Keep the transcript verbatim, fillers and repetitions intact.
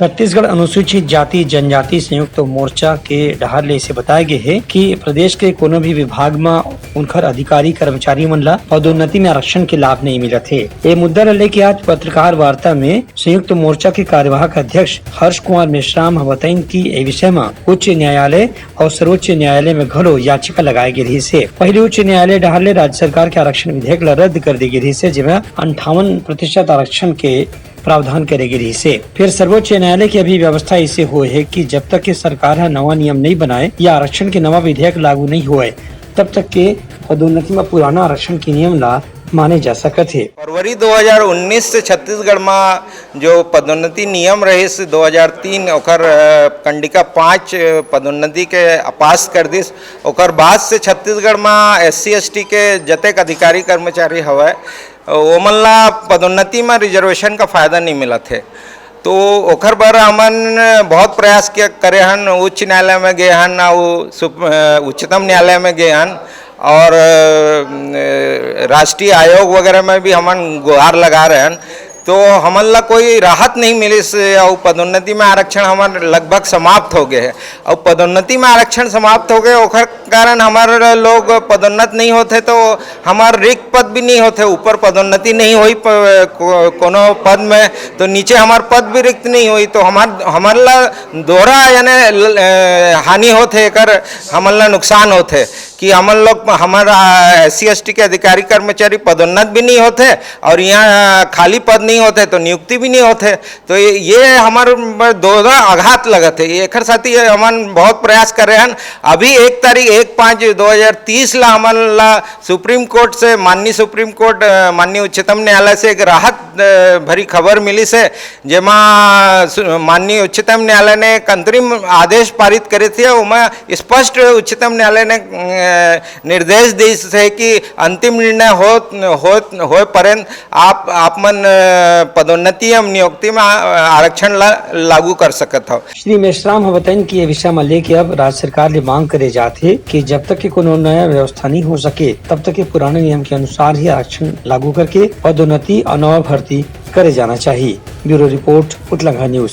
छत्तीसगढ़ अनुसूचित जाति जनजाति संयुक्त मोर्चा के डहार ले इसे बताए गे हे कि प्रदेश के कोनो भी विभाग म उनखर अधिकारी कर्मचारी मन ला पदोन्नति में आरक्षण के लाभ नहीं मिलत हे। ये मुद्दा ला लेके आज पत्रकार वार्ता में संयुक्त मोर्चा के कार्यवाहक अध्यक्ष हर्ष कुमार मेश्राम ह बताइन कि ए विषय म उच्च न्यायालय और सर्वोच्च न्यायालय में घलो याचिका लगाए गे रहिस हे। पहले उच्च न्यायालय डहार ले राज्य सरकार के आरक्षण विधेयक ला रद्द कर दे गे रहिस हे, जेमा अंठावन प्रतिशत आरक्षण के प्रावधान करे गे रहिस हे। फिर सर्वोच्च न्यायालय के अभी व्यवस्था ऐसे होए हे कि जब तक के सरकार ह नवा नियम नहीं बनाए या आरक्षण के नवा विधेयक लागू नहीं होए, तब तक के पदोन्नति में पुराना आरक्षण के नियम ला माने जा सकत हे। फरवरी दो हज़ार उन्नीस से छत्तीसगढ़ में जो पदोन्नति नियम रहिस दो हज़ार तीन, ओकर, अ, कंडिका पाँच, अ, पदोन्नति के अपास कर दिस। ओकर बाद से छत्तीसगढ़ में एससी एसटी के जतेक अधिकारी कर्मचारी हवय, ओमन ला पदोन्नति में रिजर्वेशन का फायदा नहीं मिलत हे। तो ओखर बर हमन बहुत प्रयास के, करे हन, उच्च न्यायालय में गे हन, अउ सुप-, अ, उच्चतम न्यायालय में गे हन, और, अ, राष्ट्रीय आयोग वगैरह में भी हमन गुहार लगा रहे हन। तो हमन ला कोई राहत नहीं मिलिस, अउ पदोन्नति में आरक्षण हमर लगभग समाप्त हो गए हे। अउ पदोन्नति में आरक्षण समाप्त हो गए, ओखर कारण हमर लोग पदोन्नत नहीं होथे, तो हमर रिक्त पद भी नहीं होथे। ऊपर पदोन्नति नहीं होई प-, को-, कोनो पद में, तो नीचे हमर पद भी रिक्त नहीं होई, तो हमर, हमर ला दोहरा यानी ल-, अ, हानि होथे, एकर हमन ला नुकसान होथे कि हमन लोग, हमर, अ, एससी एसटी के अधिकारी कर्मचारी पदोन्नत भी नहीं होथे और यहाँ खाली पद नहीं होथे तो नियुक्ति भी नहीं होथे। तो ये, ये हमर बर दोहरा आघात लगत हे। एकर साथ ही हमन बहुत प्रयास कर रहे हन। अभी एक तारीख, एक पाँच दो हज़ार तीस ला हमन ला सुप्रीम कोर्ट से, माननीय सुप्रीम कोर्ट, अ, माननीय उच्चतम न्यायालय से एक राहत, अ, भरी खबर मिलिस हे, जेमा सु-, माननीय उच्चतम न्यायालय ने एक अंतरिम आदेश पारित करे थे, ओमा स्पष्ट उच्चतम न्यायालय ने, अ, निर्देश दिस हे कि अंतिम निर्णय हो, हो, होए पर्यंत आप, आप मन, अ, पदोन्नति एवं नियुक्ति में आ-, आरक्षण ला लागू कर सकत हव। श्री मेश्राम ह बताइन कि ये विषय म लेके अब राज्य सरकार ले मांग करे जात हे कि जब तक के कोनो नया व्यवस्था नहीं हो सके, तब तक के पुराने नियम के अनुसार ही आरक्षण लागू करके पदोन्नति और नवा भर्ती करे जाना चाहिए। Bureau report, Utlangha news.